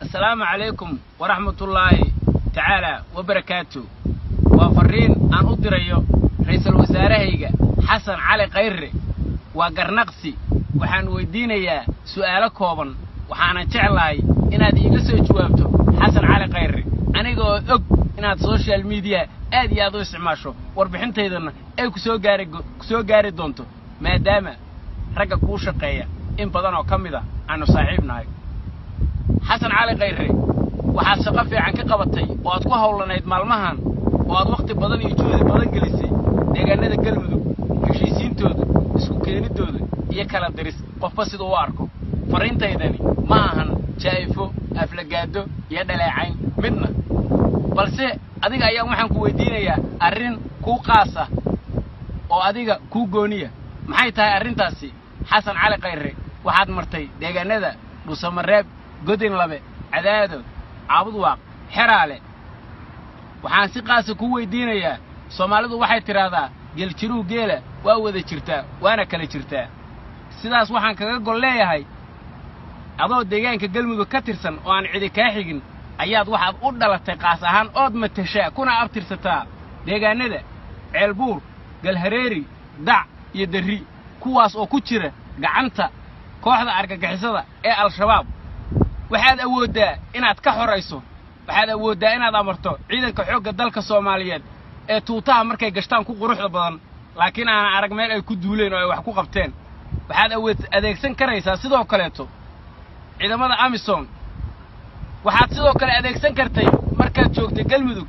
Assalaamu calaykum waraxmatullaahi tacaala wabarakaatu. Waa farriin aan u dirayo ra'iisul wasaarahayga Xasan Cali Khayre. Waa garnaqsi. Waxaan weydiinayaa su'aalo kooban, waxaanan jeclahay inaad iiga soo jawaabto, Xasan Cali Khayre, aniga oo og inaad social media aad iyo aad u isticmaasho, warbixintaydana ay kusoo gaari ku soo gaari doonto, maadaama ragga kuu shaqeeya in badan oo ka mid a aanu saaxiib nahay. Xasan Cali Khayre, waxaad shaqo fiican ka qabatay oo aad ku hawlanayd maalmahan oo aad wakhti badan iyo juhdi badan gelisay deegaanada Galmudug heshiisiintooda, isku keeniddooda iyo kala diris qofba siduu u arko. Farriintaydani ma ahan jaa'ifo, aflagaado iyo dhaleecayn midna, balse adiga ayaan waxaan ku weydiinayaa arrin kuu qaas ah oo adiga kuu gooniya. Maxay tahay arrintaasi, Xasan Cali Khayre? Waxaad martay deegaanada Dhuusamareeb, Godinlabe, Cadaado, Caabudwaaq, Xeraale. Waxaan si qaasa kuu weydiinayaa, Soomaalidu waxay tidhaahdaa geeljiruhu geela waa wada jirtaa waana kala jirtaa. Sidaas waxaan kaga gol leeyahay, adoo deegaanka Galmudug ka tirsan oo aan cidi kaa xigin ayaad waxaad u dhalatay qaas ahaan ood matashaa kuna abtirsataa deegaanada Ceelbuur, Galhareeri, Dac iyo Darri, kuwaas oo ku jira gacanta kooxda argagixisada ee Al-Shabaab. Waxaad awooddaa inaad ka xorayso, waxaad awooddaa inaad amarto ciidanka xoogga dalka Soomaaliyeed ee tuutaha markay gashtaan ku quruxda badan, laakiin aanan arag meel ay ku duuleen oo ay wax ku qabteen. Waxaad awood adeegsan karaysaa sidoo kaleeto ciidamada AMISOM. Waxaad sidoo kale adeegsan kartay markaad joogtay Galmudug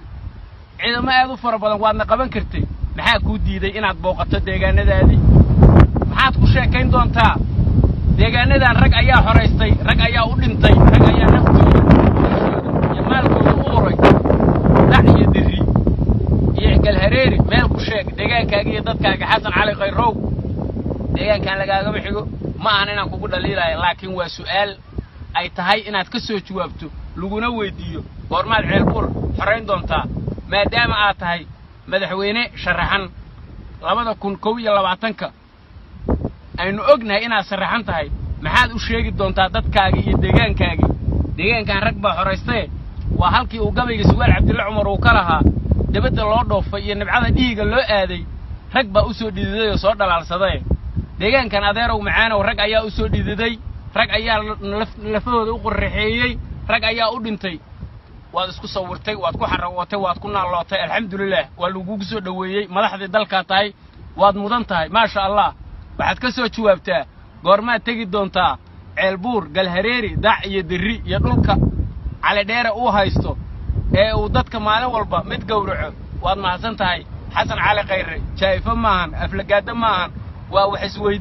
ciidamo aad u fara badan, waadna qaban kartay. Maxaa kuu diiday inaad booqato deegaanadaadii? Maxaad ku sheekayn doontaa? Deegaanadan rag ayaa xoraystay, rag ayaa u dhintay, rag ayaa naftooda, noloshooda iyo maalkooda u huray. Dac iyo Dirri iyo Galhareeri meel ku sheeg deegaankaaga iyo dadkaaga. Xasan Cali Khayrow, deegaankan lagaagama xigo. Ma ahan inaan kugu dhaliilaayo, laakiin waa su'aal ay tahay inaad ka soo jawaabto, laguna weydiiyo: goormaad Ceelbuur xorayn doontaa, maadaama aad tahay madaxweyne sharaxan 2021-ka? Aynu ognahay inaad sharaxan tahay. Maxaad u sheegi doontaa dadkaagii iyo deegaankaagii? Deegaankan rag baa xoraystaye. Waa halkii uu gabayga Sugaal Cabdille Cumar uu ka lahaa: "Debadda loo dhoofay iyo nibcada dhiiga loo aaday, rag baa u soo dhididay oo soo dhalaalsadaye." Deegaankan, adeerow macaanow, rag ayaa u soo dhididay, rag ayaa lafahooda u qorraxeeyey, rag ayaa u dhintay. Waad isku sawirtay, waad ku xaragootay, waad ku naallootay. Alxamdulilah, waa lagugu soo dhoweeyey. Madaxdii dalkaa tahay, waad mudan tahay, maasha Allah. Waxaad ka soo jawaabtaa: goormaad tegi doontaa Ceelbuur, Galhareeri, Dac iyo Dirri iyo dhulka Calidheere uu haysto ee uu dadka maalin walba mid gowraco? Waad mahadsan tahay, Xasan Cali Khayre. Jaa'ifo maahan, aflagaado maahan, waa wax isweydiin.